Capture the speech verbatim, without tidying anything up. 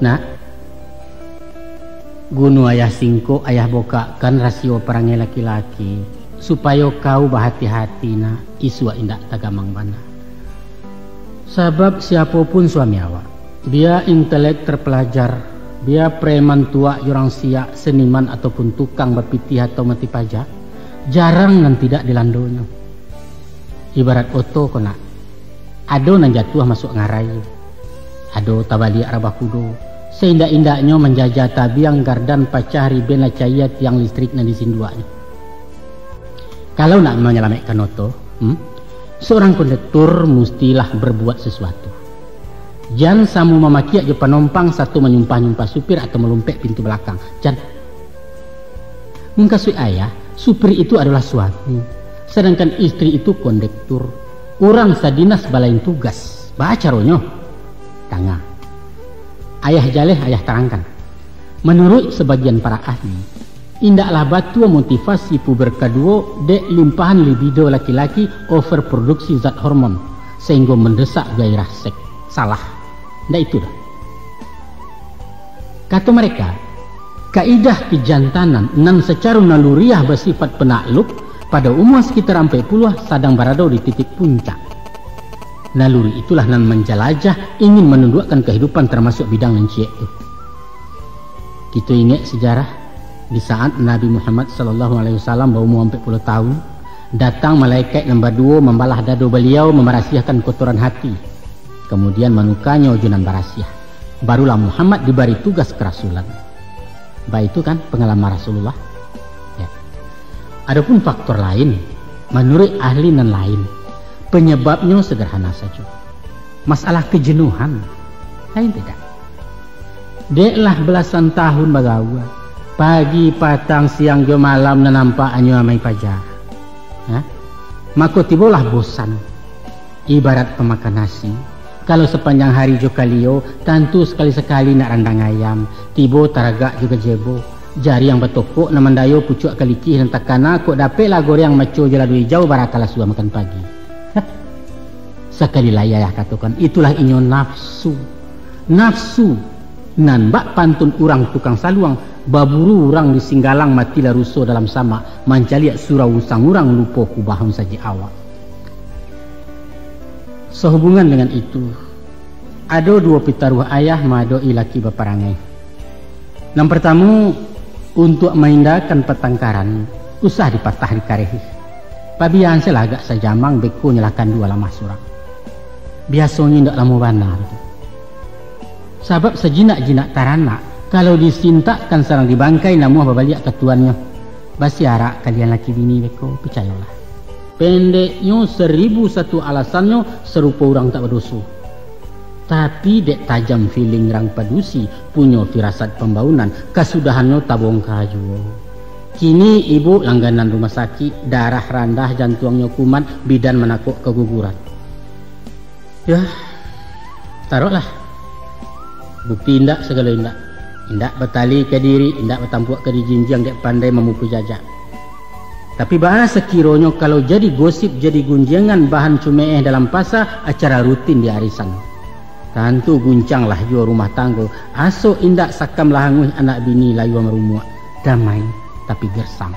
Nak, gunu ayah singkok, ayah bukakkan rasio parangai laki-laki, supayo kau bahati-hati, nak, isuak indak tagamang bana. Sabab siapo pun suami awak, bia intelek terpelajar, bia preman tuak jo urang siak, seniman ataupun tukang bapitih atau mati pajak, jarang nan tidak dilandonyo. Ibarat oto ko, nak, ado nan jatuah masuak ngarai, ado tabaliak rabah kudo, saindak-indaknyo manjajah tabiang gardan, pacah riben lah caia tiang listrik nan disinduaknyo. Kalau nak manyalamaikkan oto, hmm, seorang kondektur mustilah berbuat sesuatu. Jan samo mamakiak jo panompang sato manyumpah-nyumpah supir atau malompek pintu balakang. Jan. Mukasuik ayah, supir itu adolah suami, sadangkan istri itu kondektur. Urang sadinas balain tugas. Baa caronyo? Tangah. Ayah jaleh, ayah tarangkan. Manuruik sabagian para ahli, indaklah batua motivasi puber kaduo dek limpahan libido laki-laki overproduksi zat hormon, sahinggo mandesak gairah seks. Salah. Ndak itu doh. Kato mareka, kaidah kijantanan nan sacaro naluriah basifat penakluk, pado umua sakitar ampek puluah sadang barado di titik puncak. Naluri itulah nan manjalajah, ingin manunduakkan kahidupan, tamasuak bidang nan ciek tu. Kito ingek sajarah, di saat Nabi Muhammad sallallahu alaihi wasallam baumua ampek puluah tahun, datang malaikat nan baduo mambalah dado baliau, mamarasiahkan kotoran hati, kamudian manukanyo jo nan barasiah. Barulah Muhammad dibari tugas karasulan. Baitu kan pangalaman Rasulullah? Ya. Adopun faktor lain, manuruik ahli nan lain, panyababnyo sadarhana sajo. Masalah kajenuhan. Lain tidak? Dek lah balasan tahun bagaua, pagi, patang, siang, jo malam nan nampak hanyo amai paja. Ha? Mako tibolah bosan. Ibarat pamakan nasi, kalau sapanjang hari jo kalio, tantu sakali-sakali nak randang ayam, tibo taragak jo gajebo. Jariang batokok nan mandayo, pucuak kalikih nan takana, kok dapeklah goreang maco jo lado ijau, barakalah suah makan pagi. Sakali lai ayah katokan, itulah inyo nafsu. Nafsu nan bak pantun urang tukang saluang, baburu urang di Singgalang, matilah ruso dalam samak, mancaliak surau usang urang, lupo kubahun sajik awak. Sahubungan dengan itu, ado duo pitaruah ayah maadoki laki baparangai. Nan partamo, untuak maindakan patangkaran, usah dipatah dikarehi. Pabian se lah agak sajamang, beko nyalahkan duo alamah surang. Biasonyo indak lamo bana tu. Sabab sajinak-jinak taranak, kalau disintakkan sarang dibangkai, namuah babaliak ka tuannyo. Basiarak kalian laki bini beko, picayolah. Pendeknyo, saribu satu alasannyo, sarupo urang tak badoso. Tapi dek tajam feeling rang padusi, punyo firasat pambaunan, kasudahannyo tabongka juo. Kini ibu langganan rumah sakik, darah randah, jantuangnyo kumat, bidan manakok kaguguran. Yah, taroklah. Bukti indak sagalo indak. Indak batali ka diri, indak batampuak ka dijinjiang, dek pandai mamukul jajak. Tapi baa sakironyo kalau jadi gosip, jadi gunjiangan, bahan cumeeh dalam pasa, acara rutin di arisan? Tantu guncanglah juo rumah tanggo, aso indak sakam lah anguih anak bini layua marumuak. Damai, tapi gersang.